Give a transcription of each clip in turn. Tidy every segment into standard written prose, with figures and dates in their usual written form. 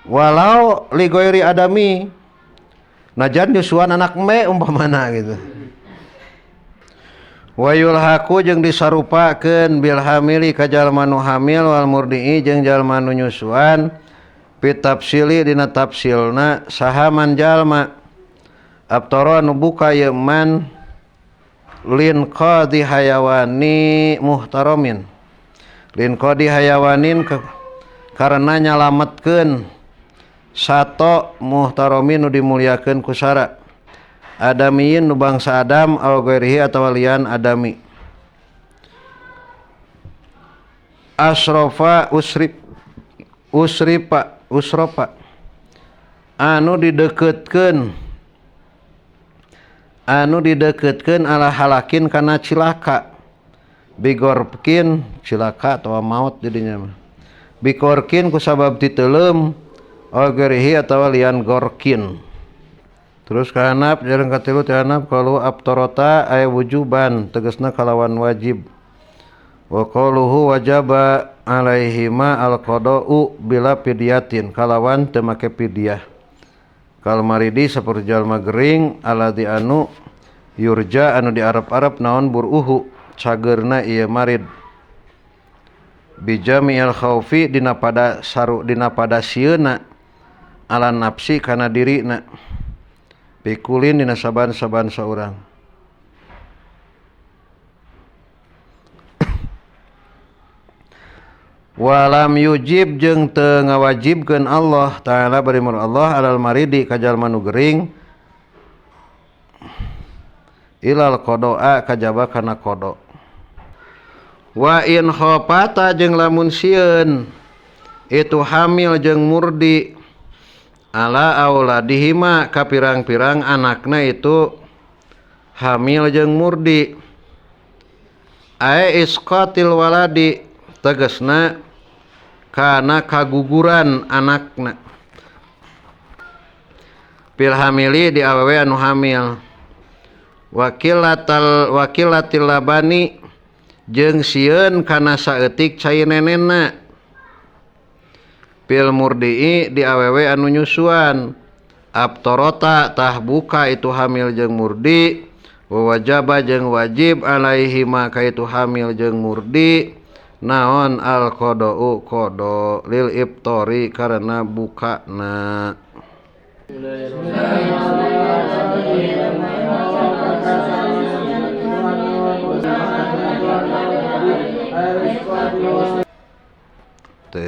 Walau li ghairi adami najan nyusuan anak me umpamana gitu. Wa yulhaqu jeung disarupakeun bil hamili ka jalma nu hamil wal murdi'i jeung jalma nu nyusuan fi tafsili dina tafsilna saha man jalma abtara nu buka ieu man lin qadi hayawani muhtaramin lin qadi hayawanin karena nyalametkeun sato muhtaramin nu dimuliakeun ku sara adamiyin nu bangsa Adam aw ghairihi atawa lian adami asrofa usrif usripa usropa anu dideketkeun ala halakin kana cilaka bigorkin cilaka atawa maut jadinya mah bikorkin ku sabab titeuleum aw ghairihi atawa lian gorkin. Terus kahanap jeung katilu tihanap kalau abtarota aya wujuban tegasna kalawan wajib wa qaluhu wajaba alaihima alqada'u bila fidyatin kalawan teu make fidyah kal maridi saperti jalma gering alladzi anu yurja anu diarep-arep naon buruhu cageurna ieu marid bijami'il khaufi dina pada saru dina pada sieuna ala nafsi kana dirina pikulin dina saban-saban saurang. Walam yujib jeung teu ngawajibkeun Allah Ta'ala bari mur Allah alal maridi ka jalma nu gering ilal qada'a kajaba kana qada. Wa in khafata jeung lamun sieun itu hamil jeung murdi ala auladihima ka pirang-pirang anakna itu hamil jeung murdi ae isqatil waladi tegasna kana kaguguran anakna fil hamili di awewe anu hamil wakilatal wakilatil labani jeung sieun kana saeutik cai nenenna fil murdi'i di awewe anu nyusuan abtarota tah buka itu hamil jeung murdi wa wajaba jeung wajib alaihi maka itu hamil jeung murdi naon al qada'u qada lil ibtori karena bukana.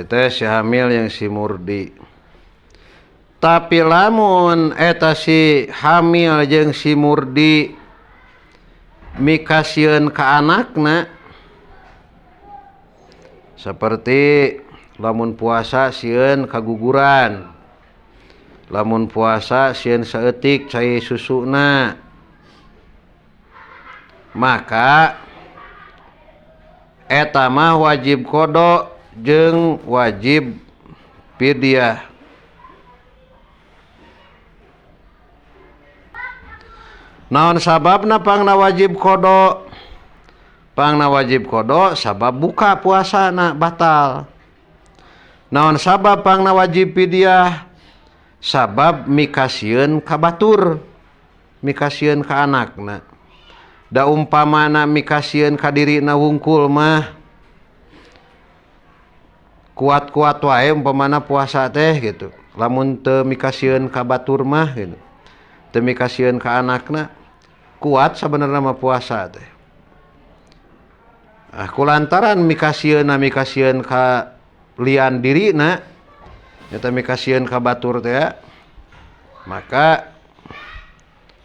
Teh si hamil yang si murdi. Tapi lamun eta si hamil jeung si murdi mikasieun ka anakna seperti lamun puasa sieun kaguguran, lamun puasa sieun saeutik cai susuna, maka eta mah wajib qada jeung wajib fidyah. Naon sababna pangna wajib qada? Pangna wajib qada sabab buka puasana batal. Naon sabab pangna wajib fidyah? Sabab mikasieun ka batur, mikasieun ka anakna. Da umpamana mikasieun ka dirina wungkul mah kuat-kuat wae umpamana puasa teh gitu. Lamun teu mikasieun ka batur mah gitu. Teu mikasieun ka anakna kuat sabenerna mah puasa teh. Ah kulantaran mikasieunna mikasieun ka lian dirina nyata mikasieun ka batur teh maka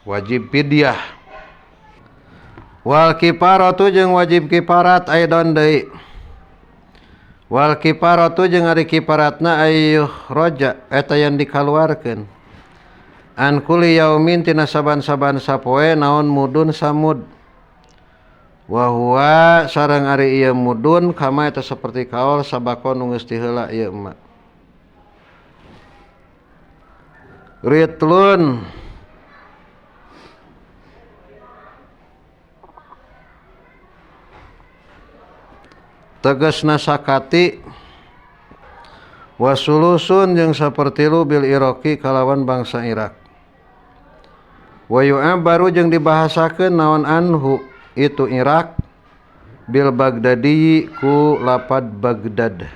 wajib fidyah. Wal kifaratu jeung wajib kifarat aidon deui. Wal kifaratu jeung ari kifaratna ayyuh roja eta yang dikaluarkeun an kulli yaumin tina saban-saban sapoe naon mudun samud wa huwa sareng ari ieu mudun kama eta saperti kaol sabako nu geus tiheula ieu emak. Ritlun tegasna sakati Wasulusun jeung sapertilu bil Iraqi kalawan bangsa Irak. Wa yu'abbaru jeung dibahasakeun naon anhu itu Irak bil Baghdadi ku lapad Baghdad.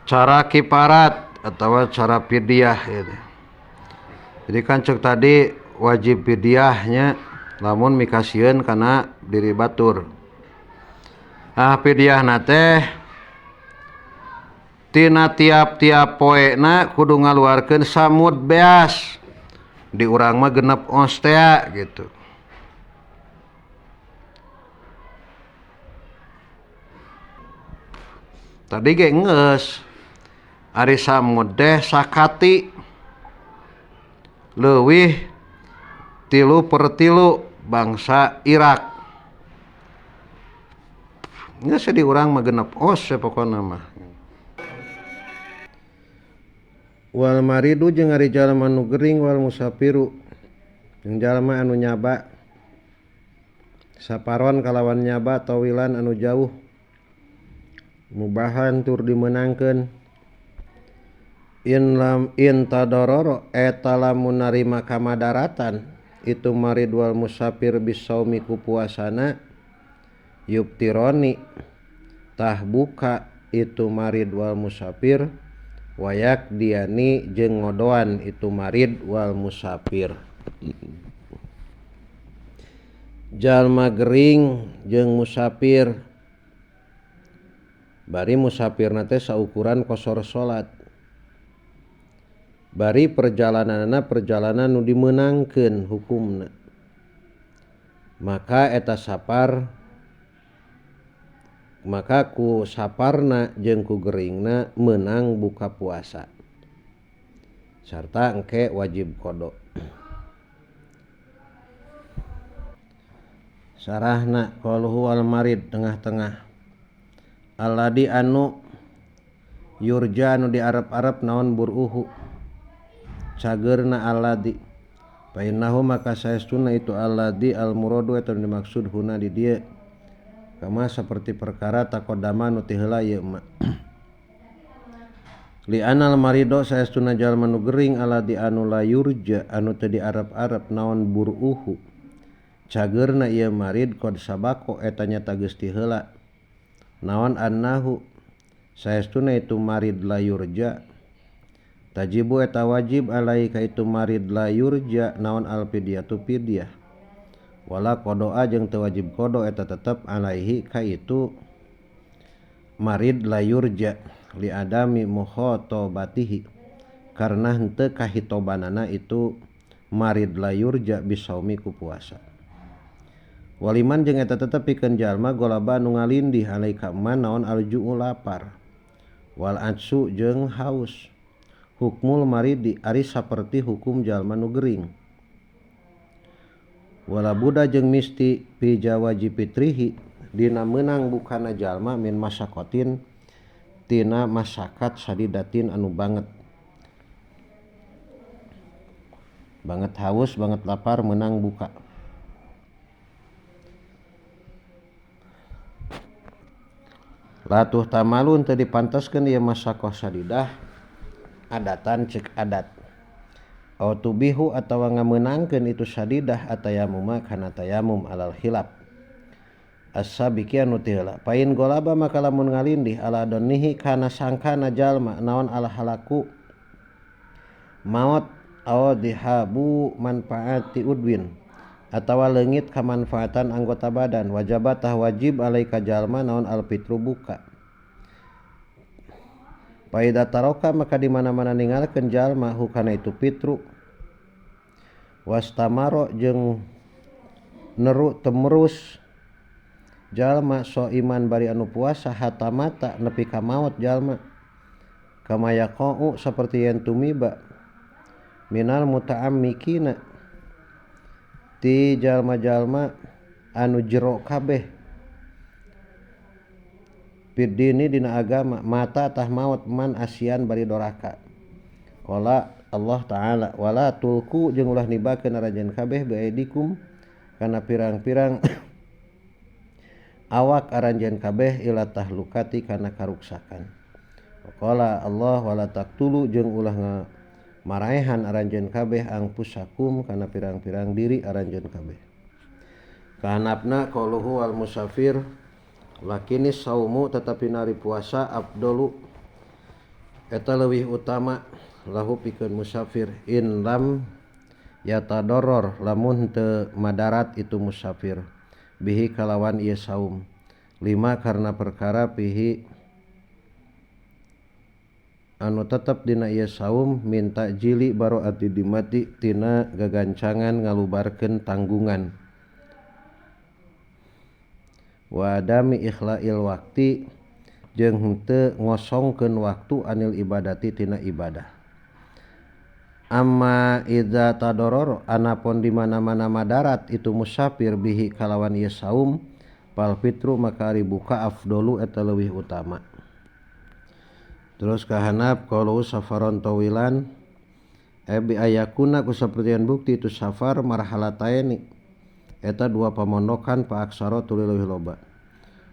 Cara kiparat atau cara fidyah itu. Jadi kan cek tadi wajib fidyahnya lamun mikasieun kana diri batur. Ah fidyahna teh tina tiap-tiap poena kudu ngaluarkeun samud beas. Di urang mah genep ons tea gitu. Tadi ge geus ari samud teh sakati leuwih 3/3 bangsa Irak. Geus di urang mah genep os pokona mah. Wal maridu jeung ari jalma nu gering wal musafiru jeung jalma anu nyaba saparon kalawan nyaba tawilan anu jauh mubahan tur dimenangkeun in lam in tadarara eta lamun narima kamadaratan itu marid wal musafir bisaumi ku puasana yubtironi tah buka itu marid wal musafir wayak diani jeung ngodoan itu marid wal musafir. Jalma gering jeung musafir bari musafirna teh saukuran kosor salat bari perjalananna perjalanan nu dimeunangkeun hukumna maka eta sapar maka ku saparna jeung ku geringna meunang buka puasa sarta engke wajib qada. Sarahna qaluhu wal marid tengah-tengah alladzi anu yurja anu diarep-arep naon buruhu cageurna alladzi fa innahu maka saestuna itu alladzi al muradu eta dimaksud huna di dieu kama seperti perkara taqaddama nu ti heula ieu mah. Li anal marido saestuna jalma nu gering alladzi anu la yurja anu teu diarep-arep naon buruhu cageurna ieu marid qad sabaqo eta nyata geus ti heula naon annahu saestuna itu marid la yurja tajibu eta wajib alaika itu marid la yurja naon al fidyatu fidyah wala qadoa jeung teu wajib qada eta tetep alaihi ka itu marid la yurja li adami mukhatabatihi karena henteu kahitobanana itu marid la yurja bisaumi ku puasa. Waliman jeung eta tetep pikeun jalma golaba nu ngalindih alaika man naon alju'u lapar wal atsu jeung haus hukmul maridi ari saperti hukum jalma nu gering. Wala buddha jeung misti pi jawaji fitrihi dina meunang bukana jalma min masakotin tina masakat sadidatin anu banget banget haus banget lapar meunang buka. Latuh tamalun teu dipantaskeun ieu masakoh sadidah adatan cek adat au tubihu atawa ngameunangkeun itu sadidah atayamuma kana tayamum alal khilaf as-sabiqi anu ti heula pain golaba maka lamun ngalindih ala donihi kana sangkana jalma naon al halaku maot au dihabu manfaati udwin atawa leungit kamanfaatan anggota badan wajabat tah wajib alaika jalma naon al fitru buka. Paida taroka maka di mana-mana ninggalkeun jalma hukana itu fitru wastamaro jeung neru temerus jalma so iman bari anu puasa hatamata nepi ka maot jalma kama yaqau saperti yen tumiba minal muta'ammikina ti jalma-jalma anu jero kabeh fid dini dina agama mata tah maot man asian bari doraka Qala Allah Ta'ala wala tulku jeung ulah nibakeun aranjeun kabeh biaidikum kana pirang-pirang awak aranjeun kabeh ila tahlukati kana karuksakan. Qala Allah wala taqtulu jeung ulah maraehan aranjeun kabeh angpusakum kana pirang-pirang diri aranjeun kabeh. Kahanapna qauluhu al musafir lakini saumu tetapi nari puasa afdalu eta leuwih utama lahu pikeun musafir in lam yatadorror lamun teu madarat itu musafir bihi kalawan ieu saum lima karena perkara pihi anu tetep dina ieu saum minta jili baroati dimati tina gagancangan ngalubarkeun tanggungan wa adami ikhla'il waqti jeung henteu ngosongkeun waktu anil ibadati tina ibadah. Amma idza tadoror anapun di mana-mana madarat itu musafir bihi kalawan ieu saum fal fitru maka ari buka afdalu eta leuwih utama. Terus kahanap qaulu safaron tawilan bi ayakuna kusapertian bukti itu safar marhalataini eta dua pamondokan pa aksara tuluy leuwih loba.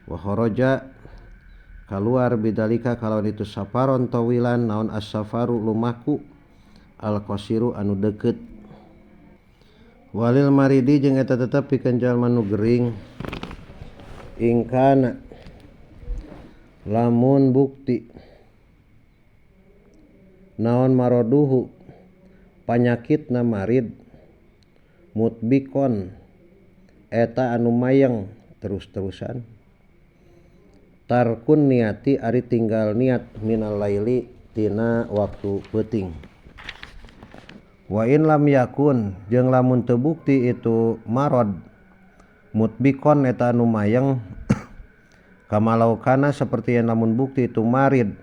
Wa kharaja kaluar bidalika kalawan itu safaron tawilan naon as-safaru lumaku al-qasiru anu deukeut. Walil maridi jeung eta tetep pikeun jalma nu gering ingkana lamun bukti naon maroduhu panyakitna marid mutbikon eta anu mayeng terus-terusan tarkun niati ari tinggal niat minal laili tina waktu peuting. Wa in lam yakun jeung lamun teu bukti itu marad mutbikon eta anu mayeng kamalau kana saperti lamun bukti itu marid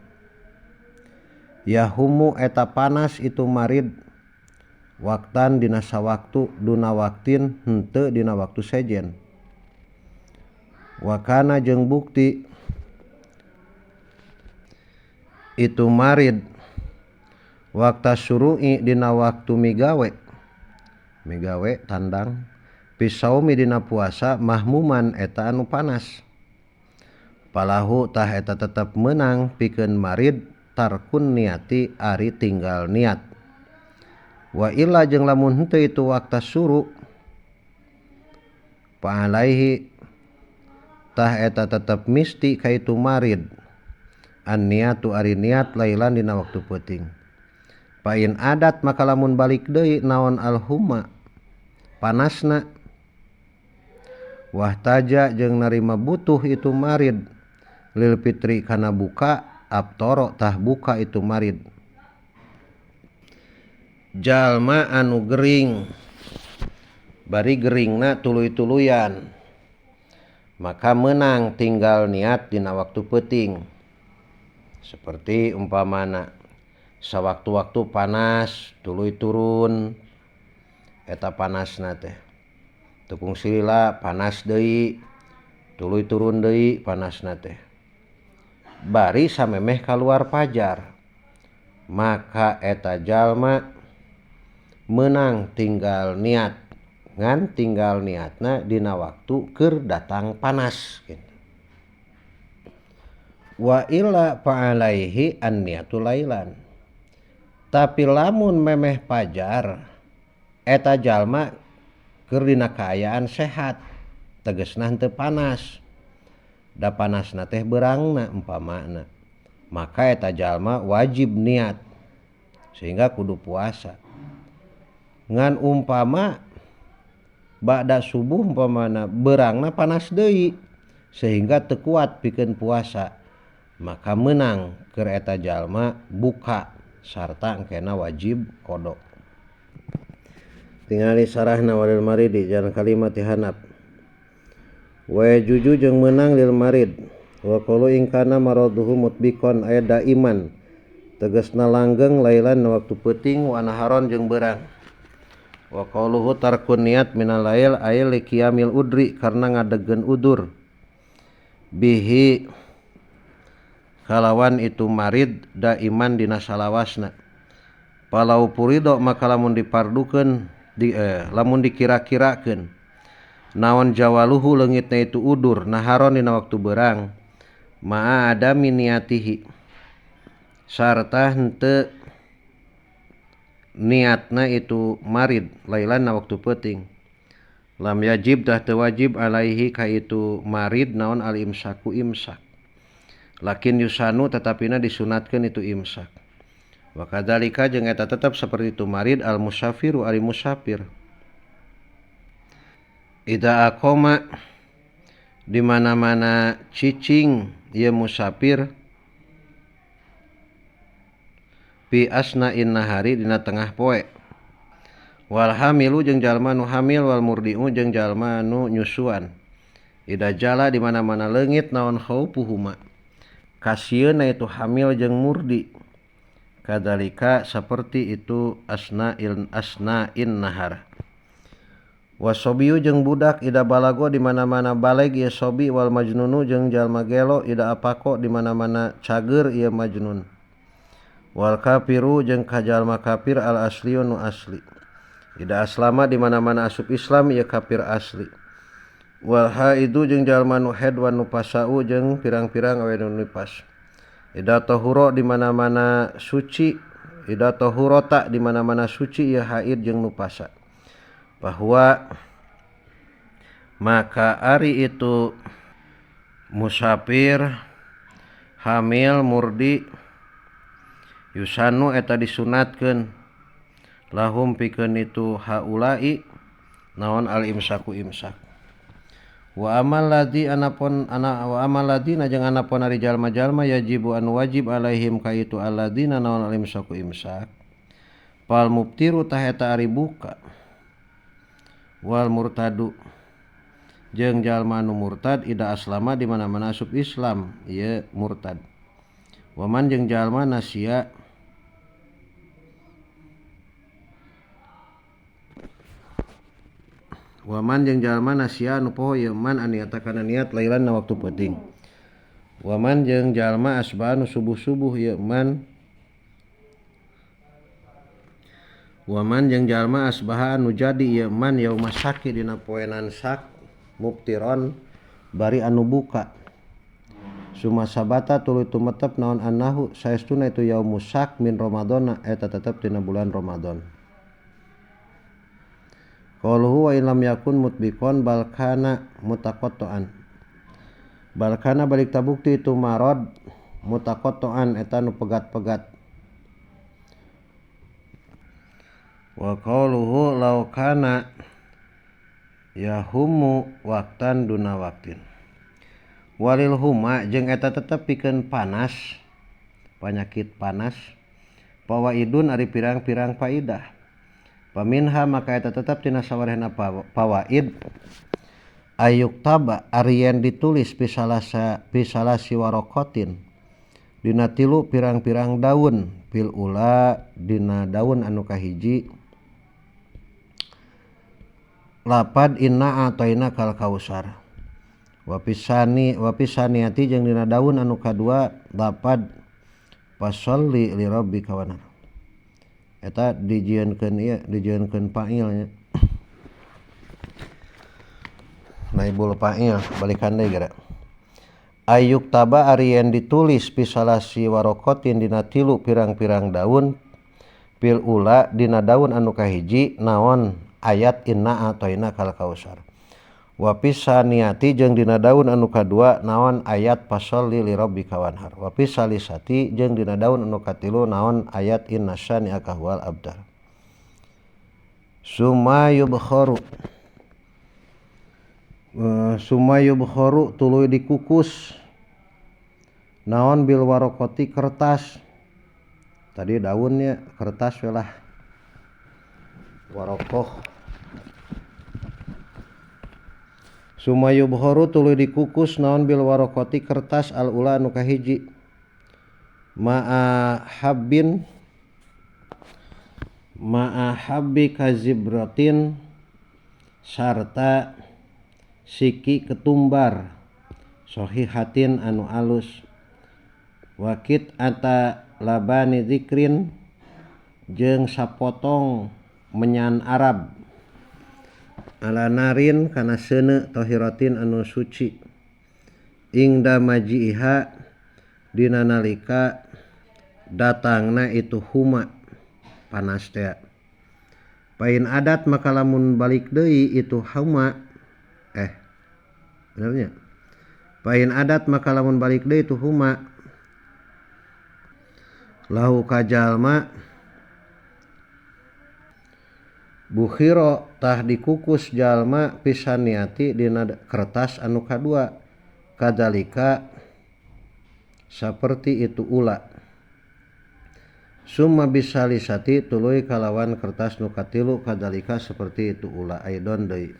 yahumu eta panas itu marid waktan dina sawaktu duna waktin henteu dina waktu sejen. Wakana jeung bukti itu marid wakta syuru'i dina waktu migawe migawe tandang pisaumi dina puasa mahmuman eta anu panas palahu tah eta tetep meunang pikeun marid tarkun niati ari tinggal niat. Wa illa jeung lamun henteu itu wakta syuru pa alaihi tah eta tetep misti ka itu marid an niatu ari niat lailan dina waktu peuting. Fa in adat maka lamun balik deui naon alhumma panasna wahtaja jeung narima butuh itu marid lil fitri kana buka abtoro tah buka itu marid. Jalma anu gering bari geringna tuluy-tuluyan maka menang tinggal niat dina waktu peuting. Seperti umpamana sawaktu-waktu panas tuluy turun eta panasna teh tukung silila panas deui tuluy turun deui panasna teh bari samemeh kaluar pajar maka eta jalma menang tinggal niat ngan tinggal niatna dina waktu keur datang panas gitu. Wa illa fa alaihi an niatu lailan tapi lamun memeh pajar eta jalma keur dina kaayaan sehat tegesna henteu panas da panasna teh beurangna umpamana maka eta jalma wajib niat sehingga kudu puasa. Ngan umpama ba'da subuh umpamana beurangna panas deui sehingga teu kuat pikeun puasa maka meunang keur eta jalma buka sarta engkena wajib qada. Tingali sarahna walil maridi jalan kalimat hanap wa juju jeung meunang lil marid wa qalu in kana maraduhu mutbikon aya daiman tegasna langgeng lailan waktu peuting wa naharon jeung beurang. Wa qaluhu tarkun niat minal lail ay liqiyamil udri karena ngadegkeun udur bihi kalawan itu marid daiman dina salawasna. Palau purido maka lamun dipardukeun di, lamun dikira-kirakeun naon jawaluhu leungitna itu udur naharon dina waktu berang ma'a adami niatihi sarta henteu niatna itu marid lailan na waktu peuting lam yajib tah teu wajib alaihi ka itu marid naon al imsaku imsak lakin yusanu tetapina disunatkeun itu imsak wa kadzalika jeung eta tetep saperti itu marid al musafiru ari musafir ida aqama di mana-mana cicing ieu musafir fi asna'in nahari dina tengah poe wal hamilu jeung jalma nu hamil wal murdi'u jeung jalma nu nyusuan ida jala di mana-mana leungit naon khaufuhuma kasieuna itu hamil jeung murdi kadzalika saperti itu asna'in nahar wasobiyu jeung budak ida balago di mana-mana baleg ieu sobi wal majnunu jeung jalma gelo ida apako di mana-mana cager ieu majnun wal kafiru jeung ka jalma kafir al asliyu nu asli ida aslama di mana-mana asup Islam ieu kafir asli wal haidu jeung jalma nu haid wan nufasau jeung pirang-pirang awe nu nifas ida tahura di mana-mana suci ida tahurata di mana-mana suci ieu haid jeung nufasa bahwa maka ari itu musafir hamil murdi yusanu eta disunatkeun lahum pikeun itu haulai naon al imsaku imsak wa amal ladzi anapun ana wa amal ladzina jeung anapun ari jalma-jalma yajibu anu wajib alaihim ka itu alladzina naon al imsaku imsak fal muftiru tah eta ari buka wal murtadu jeung jalma anu murtad ida aslama di mana-mana asup Islam ieu murtad waman jeung jalma nasia waman jeung jalma nasia anu poho ieu man aniata kana niat lailan na waktu peuting waman jeung jalma asba anu subuh-subuh ieu man waman jeung jalma asbaha anu jadi ieu man yauma syaki dina poenan sak muftiron bari anu buka suma sabata tuluy tumetep naon annahu saestuna itu yaumus syak min ramadhana eta tetep dina bulan Ramadan qaluhu wa in lam yakun mutbiqon bal kana mutaqattan bal kana balik tabukti itu marad mutaqattan eta nu pegat-pegat wa qaluhu law kana yahumu waqtan duna waqtin walil huma jeung eta tetep pikeun panas panyakit panas fawaidun ari pirang-pirang faidah paminha maka eta tetep tina sawarehna fawaid ayuk taba ari yen ditulis pisalasi warokotin dina tilu pirang-pirang daun fil ula dina daun anu kahiji lapad inna ataina kal kausar wapisani wapisaniati jeung dina daun anu kadua lapad fasalli li rabbika wanhar eta dijieunkeun ieu dijieunkeun fa'il nya naibul fa'il balikan deui geura ayuk taba ari yen ditulis pisalasi warokotin dina tilu pirang-pirang daun fil ula dina daun anu kahiji naon ayat inna ataina kal kausar wa pisaniati jeung dina daun anu kadua naon ayat fasalli li rabbika wanhar wa pisalisati jeung dina daun anu katilu naon ayat inna syani'aka huwal abtar summa yubkharu summa yubkharu tuluy dikukus naon bil warokoti kertas tadi daunnya kertas we lah warokoh summa yubkharu tuluy dikukus naon bil warokoti kertas al ula anu kahiji ma'a habbin ma'a habbi kazibratin sarta siki ketumbar sohihatin anu alus wakit ata labani zikrin jeung sapotong menyan Arab ala narin kana seuneu tahiratin anu suci ingda maji'iha dina nalika datangna itu huma panas teh. Pain adat maka lamun balik deui itu huma benernya. Pain adat maka lamun balik deui itu huma lahu kajalma bukhiro tah dikukus jalma pisaniati dina kertas anu kadua kadalika saperti itu ula summa bisalisati tuluy kalawan kertas nu katilu kadalika seperti itu ula aidon deui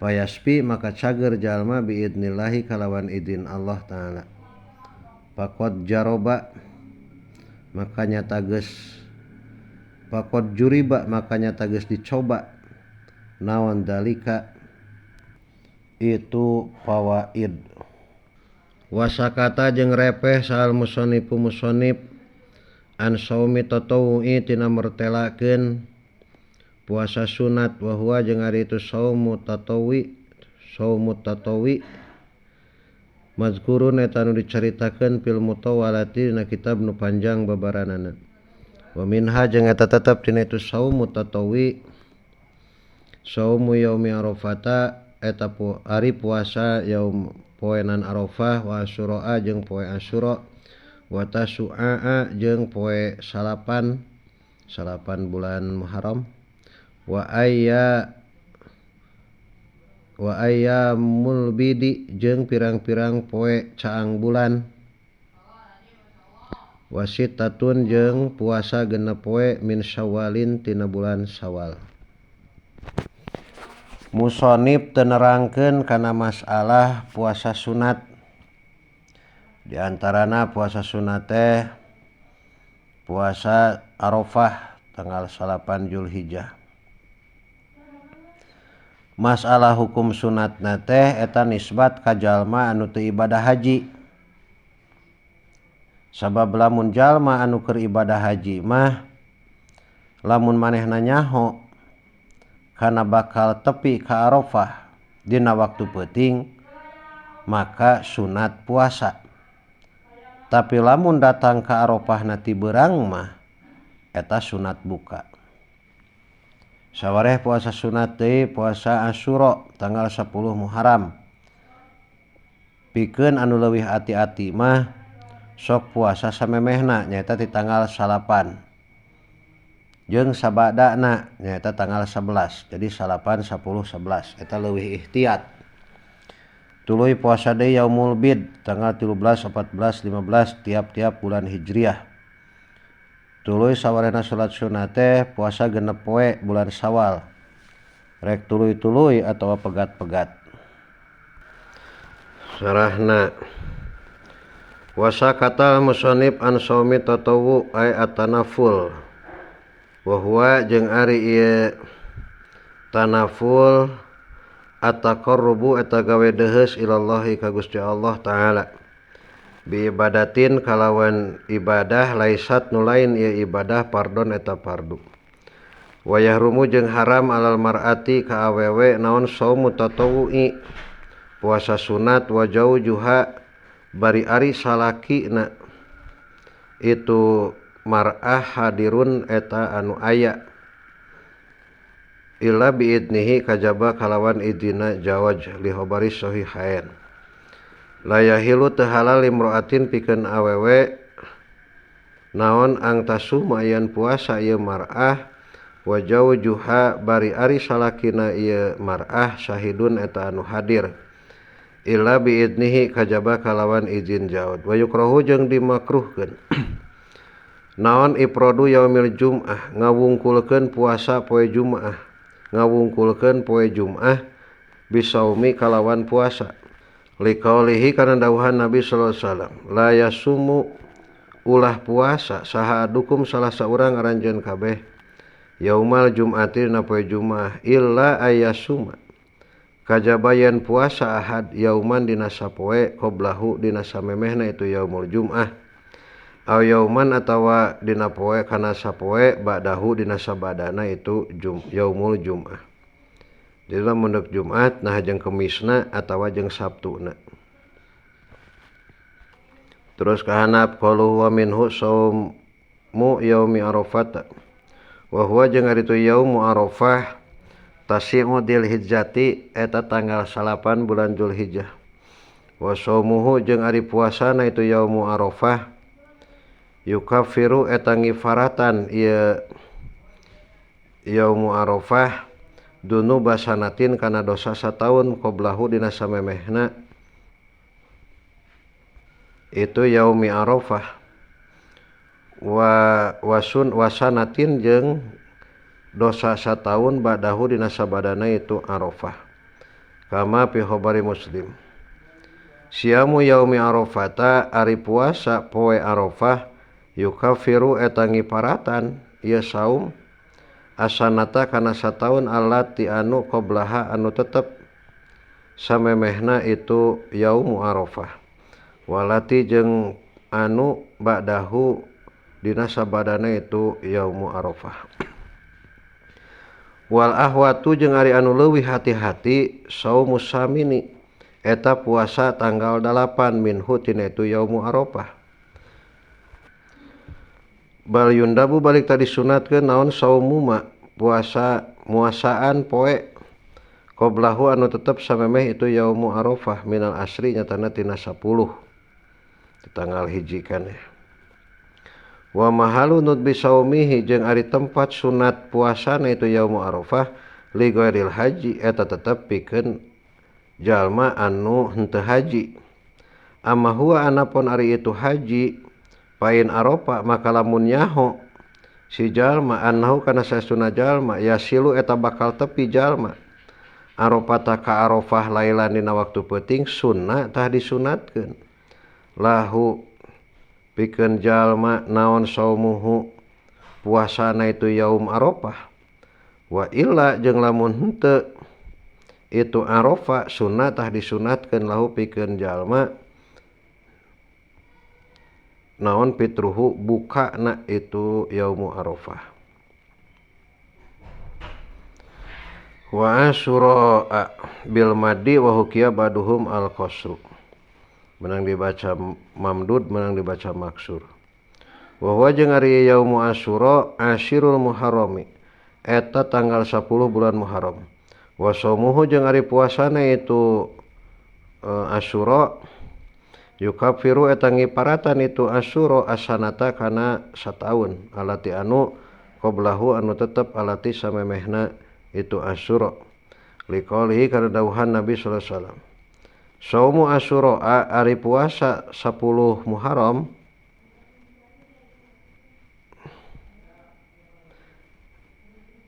payaspi maka cager jalma biidnillahi kalawan idin Allah taala faqad jaroba makanya tages pakot juriba makanya tages dicoba naon dalika itu fawaid. Wasakata jeung repeh sal musonifu musonif an saumi tatawu'i tina mertelakeun puasa sunat wa huwa jeung ari itu saumu tatawwi saumu tatawwi mazkurun eta nu dicaritakeun fil mutawalati dina kitab nu panjang babaranana. Wa minha jeung eta tetep dina itu saumu tatawwi saumu yaumi arafata eta ari puasa yaum poenan Arafah wa Asyura jeung poe Asyura wa Tasu'a jeung poe salapan salapan bulan Muharram wa ayyamul bidi jeung pirang-pirang poe caang bulan wasitatun jeung puasa genep poe min Syawalin tina bulan Syawal. Musonib teu nerangkeun kana masalah puasa sunat. Di antarana puasa sunat teh puasa Arafah tanggal 9 Julhijjah. Masalah hukum sunatna teh eta nisbat ka jalma anu teu ibadah haji. Sabab lamun jalma anu keur ibadah haji mah lamun manehna nyaho kana bakal tepi ka Arafah dina waktu peuting maka sunat puasa. Tapi lamun datang ka Arafah na ti beurang mah eta sunat buka. Sawareh puasa sunat deui puasa Asyura tanggal 10 Muharram. Pikeun anu leuwih ati-ati mah sok puasa samemehna nyaeta ti tanggal 9 jeung sabadana nyaeta tanggal 11. Jadi 9, 10, 11 eta leuwih ihtiyat. Tuluy puasa deui yaumul bid tanggal 13, 14, 15 tiap-tiap bulan Hijriah. Tuluy sawarehna salat sunat teh puasa genep poe bulan Syawal. Rek tuluy-tuluy atawa pegat-pegat. Sarahna wasakata musonib an saumi tatawu ay atanaful wa huwa jeung ari ieu tanaful ataqarrubu eta gawe deheus ilallahi ka Gusti Allah taala bi ibadatin kalawan ibadah laisat nu lain ieu ibadah fardon eta fardu wa yahrumu jeung haram alal mar'ati ka awewe naon saumu tatawu'i puasa sunat wa jaujuha bari ari salakina itu mar'ah hadirun eta anu aya illa biidnihi kajaba kalawan idina jawaj li khabari sahihain la yahilu teu halal limra'atin pikeun awewe naon ang tasuma yen puasa ieu mar'ah wa jaujuha bari ari salakina ieu mar'ah syahidun eta anu hadir illa biidnihi kajaba kalawan izin jawad wa yukrahu jeung dimakruhkeun naon ifradu yaumil jum'ah ngawungkulkeun puasa poe Jumaah ngawungkulkeun poe Jumaah bisaumi kalawan puasa liqaulihi kana dawuhan Nabi sallallahu alaihi wasallam la yasumu ulah puasa saha adukum salah saurang aranjeun kabeh yaumal jum'ati dina poe Jumaah illa ayasuma kajaba yen puasa ahad yauman dina sapoe qoblahu dina samemehna itu yaumul jum'ah Aw yauman atawa dina poe kana sapoe ba'dahu dina sabadana itu yaumul Jum'ah. Jadi lamun deuk Jumat nah jeung Kemisna atawa jeung Sabtuna. Terus kahanap qalu wa minhu saumu yaumi Arafat. Wa huwa jeung ari itu yaumu Arafah tasi'u dzulhijjati eta tanggal 9 bulan Dzulhijjah. Wa saumuhu jeung ari puasana itu yaumu Arafah yukaffiru eta ngifaratan ieu yaumu Arafah dunuba sanatin kana dosa sataun qoblahu dina samemehna itu yaumi Arafah wa wasun wasanatin jeung dosa sataun ba'dahu dina sabadana itu Arafah kama fi khabari Muslim. Siamu yaumi Arafata ari puasa poe Arafah yukafiru eta ngiparatan ieu saum asanata kana sataun allati anu qoblaha anu tetep samemehna itu yaumu Arafah walati jeung anu ba'dahu dina sabadana itu yaumu Arafah. Wal ahwatu jeung ari anu leuwih hati-hati saumu samini eta puasa tanggal 8 minhu tina itu yaumu Arafah. Bal yundabu balik tadi sunatkeun naon saumu ma puasa muasaan poe qoblahu anu tetep samemeh itu yaumu Arafah minal asri nyatana tina 10 di tanggal 1 kan ya. Wa mahalu nudbi saumihi jeung ari tempat sunat puasana itu yaumu Arafah li ghairil haji eta tetep pikeun jalma anu henteu haji. Amma huwa anapun ari itu haji pain Arafah maka lamun nyaho si jalma annahu kana saestuna jalma yasilu eta bakal tepi jalma Arafah ka Arafah lailan dina waktu peuting sunnah tah disunatkeun lahu pikeun jalma naon saumuhu puasana itu yaum Arafah. Wa illa jeung lamun henteu itu Arafah sunnah tah disunatkeun lahu pikeun jalma naon pitruhu bukana itu yaumu Arafah. Wa asyura bil maddi wa hukiya baduhum al qasru. Menang dibaca mamdud, menang dibaca maksur. Wa huwa jeung ari yaumu Asyura asyirul Muharrami eta tanggal 10 bulan Muharram. Wa saumuhu jeung ari puasana itu Asyura yukafiru eta ngiparatan itu Asyura asanata kana sataun alati anu qoblahu anu tetep alati samemehna itu Asyura. Liqaulihi kana dawuhan Nabi sallallahu alaihi wasallam. Saumu Asyura ari puasa 10 Muharram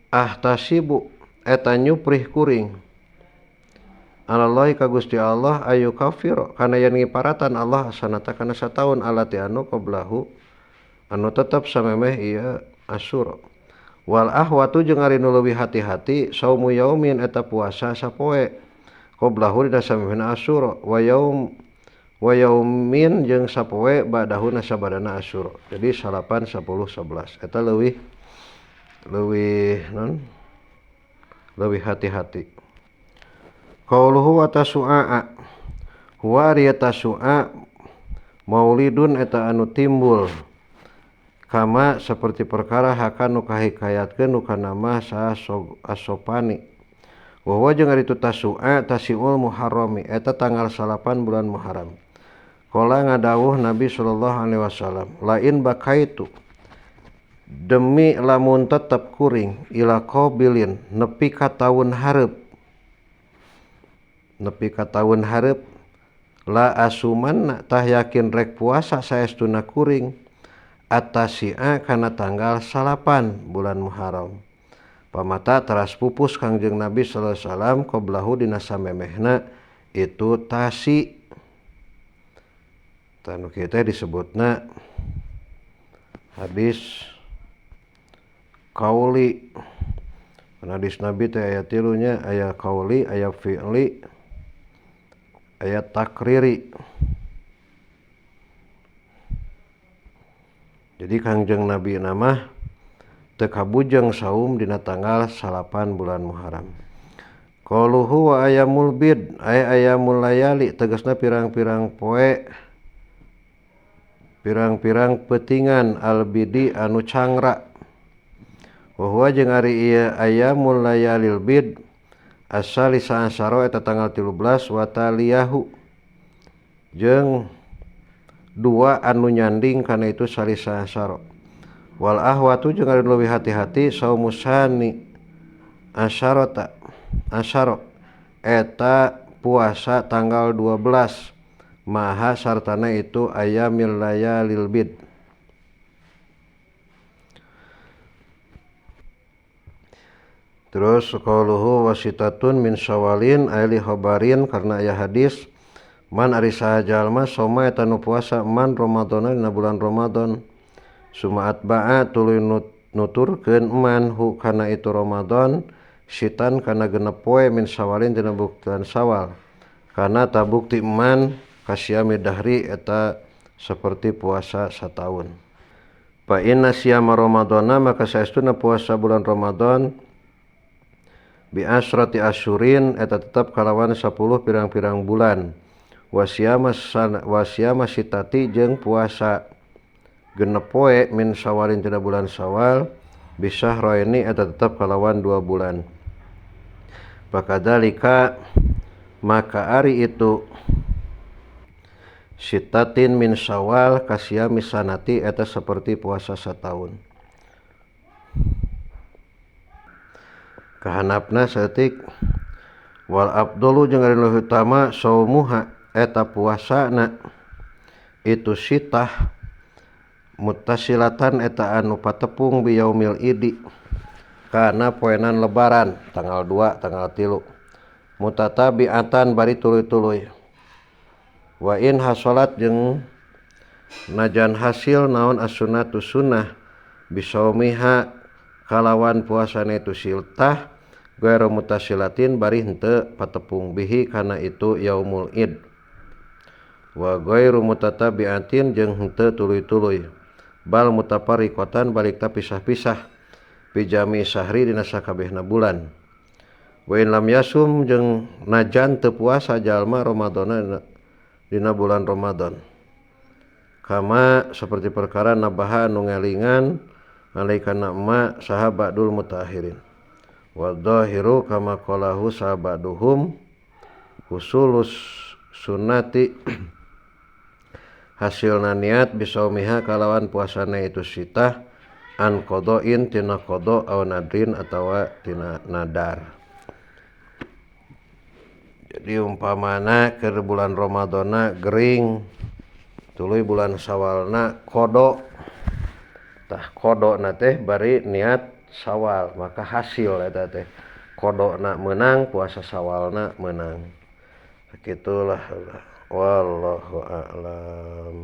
ahtasibu eta nyuprih kuring Alallahi ka Gusti Allah ayu kafir kana yen ngiparatan Allah sanata kana sataun alati anu qoblahu anu tetep samemeh ieu Asyura. Wal ahwatu jeung ari nu leuwih hati-hati saumu yaumin eta puasa sapoe qoblahu dina samemehna Asyura wa yaum wa yaumin jeung sapoe ba'dahu nasabadana Asyura. Jadi 9 10 11 eta leuwih leuwih non leuwih hati-hati. Qauluhu wa tasu'a huwa ari tasu'a maulidun eta anu timbul kama seperti perkara hakan nu kahikayatkeun nu kana mah asopani. Wa huwa jeung ari itu tasu'a tasiul Muharrami eta tanggal 9 bulan Muharram. Qala ngadawuh Nabi sallallahu alaihi wasallam lain bakaitu demi lamun tetep kuring ila qabilin nepi ka taun hareup nepi ka taun hareup la asumanna tah yakin rek puasa saestuna kuring atasia kana tanggal 9 bulan Muharram. Pamata teras pupus Kangjeng Nabi sallallahu alaihi wasallam qoblahu dina samemehna itu tasi. Tanu kita disebutna hadis kauli. Hadis Nabi teh aya tilunya, aya kauli, aya fi'li, aya takriri. Jadi Kangjeng Nabi nama teu kabujeng saum dina tanggal 9 bulan Muharram. Qaluhu wa ayyamul bid ay ayyamul layali tegasna pirang-pirang poe pirang-pirang peutingan albidi anu cangra. Wa huwa jeung ari ieu ayyamul layalil bid asalisa asyara eta tanggal 13 wa taliyahu jeung dua anu nyanding kana itu salisa asyara. Wal ahwatu jeung ari leuwih hati-hati saumusani asyarata asyara eta puasa tanggal 12 maha sartana itu ayyamil layalil bid. Terus qauluhu wasitatun min syawalin aili khabarin karena aya hadis man ari saha jalma soma eta nu puasa man Ramadhana dina bulan Ramadan suma atba'a tuluy nuturkeun man hu kana itu Ramadan sitan kana genep poe min syawalin dina bulan Syawal kana tabukti man kasyami dahri eta seperti puasa sataun. Fa inna siyama Ramadhana maka saestuna puasa bulan Ramadan bi asrati asyurin eta tetep kalawan 10 pirang-pirang bulan wasiyama sitati jeung puasa genep poe min syawalin tina bulan Syawal bisyahraini eta tetep kalawan 2 bulan. Pakadalika maka ari itu sitatin min Syawal kasiyami sanati eta seperti puasa sataun. Kahanapna saeutik wal afdalu jeung ari leuwih utama saumuha eta puasana itu sitah muttasilatan eta anu patepung bi yaumil idi kana poenan lebaran tanggal 2 tanggal 3 mutatabi'atan bari tuluy-tuluy wa in hasolat jeung najan hasil naon as-sunnatu sunnah bisaumiha kalawan puasana itu siltah gairu mutasilatin bari henteu patepung bihi kana itu yaumul id wa gairu mutatabi'atin jeung henteu tuluy-tuluy bal mutafarriqatan balik ta pisah-pisah pijami sahri dina sakabehna bulan wa in lam yasum jeung najan teu puasa jalma Ramadhana dina bulan Ramadan kama seperti perkara nabaha nu ngelingan alaikana ma sahabadul mutaakhirin wa dhahiru kama qalahu sahabaduhum usulus sunnati hasilna niat bisaumiha kalawan puasana itu sitah an qada'in tina qada aw nadrin atawa tina nadar. Jadi umpamana keur bulan Ramadana gering tuluy bulan Syawalna qada tah qadana teh bari niat Syawal maka hasil eta teh qadana meunang puasa Syawalna meunang. Sakitulah wallahu a'lam.